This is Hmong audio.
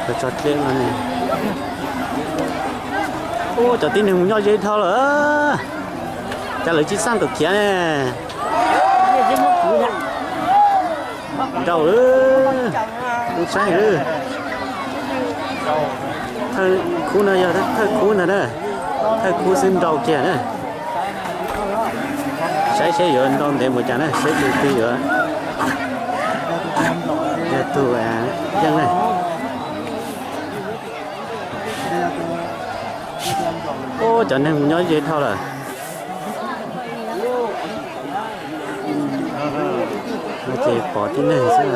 Cov tso dleb no ne. Ub, cov tib neeg mus nyob ze dhau lawm. Cas lawv tsis xaj ntawm khiav ne? Nraus lawm. Ub, saib lawm. Thawj khub no yog thawj khub ntag na. Thawj khub xwb nraus kiag na. Saib seb yuav nrau ntev mus cas na, seb tus twg yuav, yog tus yeej na. Ub, cov neeg mus nyob ze dhau lawm. No ces pom tib neeg xwb.